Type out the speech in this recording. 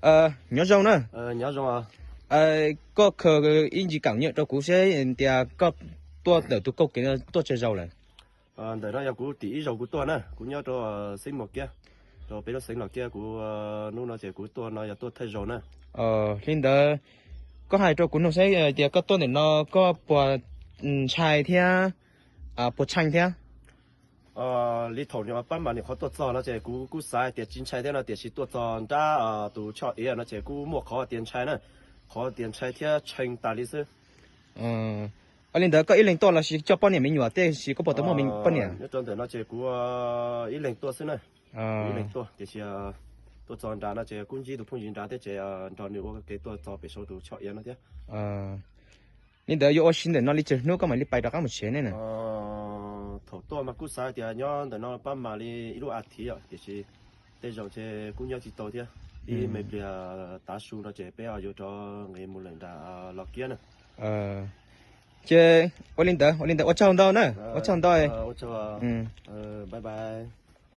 Nyob zoo na. Koj khaws ib ntsis kam nyom rau kuv seb tias koj tuaj ntawm tus kauj kev no tuaj tsawg zaus lawm? Ntawm no yog kuv tim ib zaug kuv tuaj na, kuv nyob rau xeev Los Kiab, rau peb lub xeev Los Kiab, kuv hnub no ces kuv tuaj no yog tuaj thawj zaug na. Li ntawd koj hais rau kuv mloog saib tias koj tuaj ntawm no koj puas ntshai thiab puas tsheej thiab? Li thaum pab mam nim qhov tuaj txog no ces kuv kuj xav tias tsis ntshai thiab no, tiam sis tuaj txog nrab tus choj iav no ces kuj muaj qhov tias ntshai na, qhov tias ntshai thiab tsheej tas li xwb. Ua li ntawd koj ib leeg tuaj los sis coj poj niam me nyuam tej, sis koj puas tau muaj poj niam? Nyob rau ntawm no ces kuv ib leeg tuaj xwb na. Ib leeg tuaj, tiam sis tuaj txog nrad no ces kuj ntsib tus phooj ywg nrad thiab ces nrog nws ua kev tuaj txog pem saum tus choj iav no thiab. Li ntawd yuav ua si ntawm no li tsawg hnub koj mam li pais rov qab mus tsev ne na? Thaum tuaj mas kuj xav tias nyob ntawm no pab mam li ib lub a thiv, tiam sis tej zaum ces kuj nyob tsis tau thiab. Ib me pliag tav su no ces peb yuav rov nqis mus lawm nram Los Kiab na. Ces ua li ntawd, ua li ntawd ua tsaug ntau na, ua tsaug ntau. Bye bye.